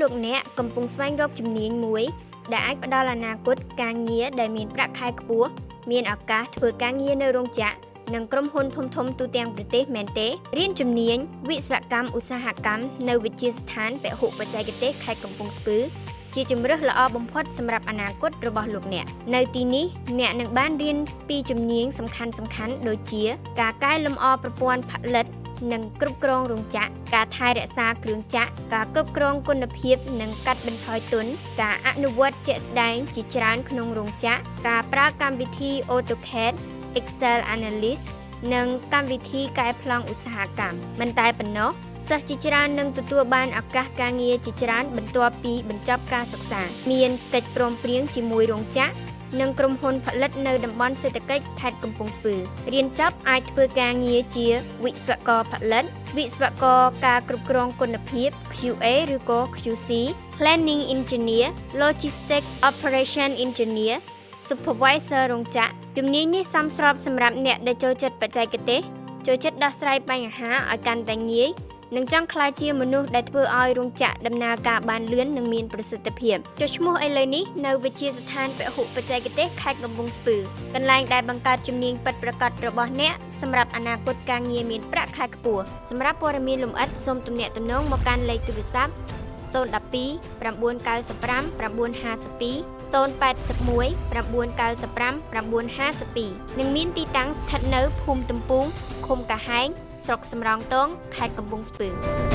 លោកអ្នកកំពុងស្វែងរកជំនាញមួយដែលអាចផ្ដល់អនាគតការងារដែលមានប្រាក់ខែខ្ពស់មានឱកាសធ្វើការងារនៅរោងចក្រនិងក្រុមហ៊ុនធំៗទូទាំងប្រទេសមែនទេរៀនជំនាញវិស្វកម្មឧស្សាហកម្មនៅវិទ្យាស្ថានពហុបច្ចេកទេសខេត្តកំពង់ស្ពឺជាជម្រើសល្អបំផុតសម្រាប់អនាគតរបស់លោកអ្នកនៅទីនេះអ្នកនឹងបានរៀនពីជំនាញសំខាន់ៗដូចជាការកែលម្អប្រព័ន្ធផលិតនិងគ្រប់គ្រងរោងចក្រការថែរក្សាគ្រឿងចក្រការគ្រប់គ្រងគុណភាពនិងកាត់បន្ថយទុនការអនុវត្តជាក់ស្ដែងជាច្រើនក្នុងរោងចក្រការប្រើកម្មវិធី AutoCAD Excel Analyst និងកម្មវិធីកែប្លង់ឧស្សាហកម្មមិនតែប៉ុណ្ណោះសិស្សជាច្រើននឹងទទួលបានឱកាសការងារជាច្រើនបន្ទាប់ពីបញ្ចប់ការសិក្សាមានកិច្ចព្រមព្រៀងជាមួយរោងចក្រនិងក្រុមហ៊ុនផលិតនៅតំបន់សេដ្ឋកិច្ចខេត្តកំពង់ស្ពឺរៀនចប់អាចធ្វើការងារជាវិស្វករផលិតវិស្វករការគ្រប់គ្រងគុណភាព QA ឬក៏ QC Planning Engineer Logistics Operation Engineer Supervisor រោងចក្រជំនាញនេះសមស្របសម្រាប់អ្នកដែលចូលចិត្តបច្ចេកទេសចូលចិត្តដោះស្រាយបញ្ហាឲ្យកាន់តែងាយនិងចង់ក្លាយជាមនុស្សដែលធ្វើឲ្យរោងចក្រដំណើរការបានលឿននិងមានប្រសិទ្ធភាពចុះឈ្មោះឥឡូវនេះនៅវិទ្យាស្ថានពហុបច្ចេកទេសខេត្តកំពង់ស្ពឺកន្លែងដែលបង្កើតជំនាញពិតប្រាកដរបស់អ្នកសម្រាប់អនាគតការងារមានប្រាក់ខែខ្ពស់សម្រាប់ព័ត៌មានលម្អិតសូមទំនាក់ទំនងមកកាន់លេខទូរស័ព្ទ012 995 952 081 995 952និងមានទីតាំងស្ថិតនៅភូមិទំពូងឃុំកាហែងស្រុកសំរោងទងខេត្តកំពង់ស្ពឺ។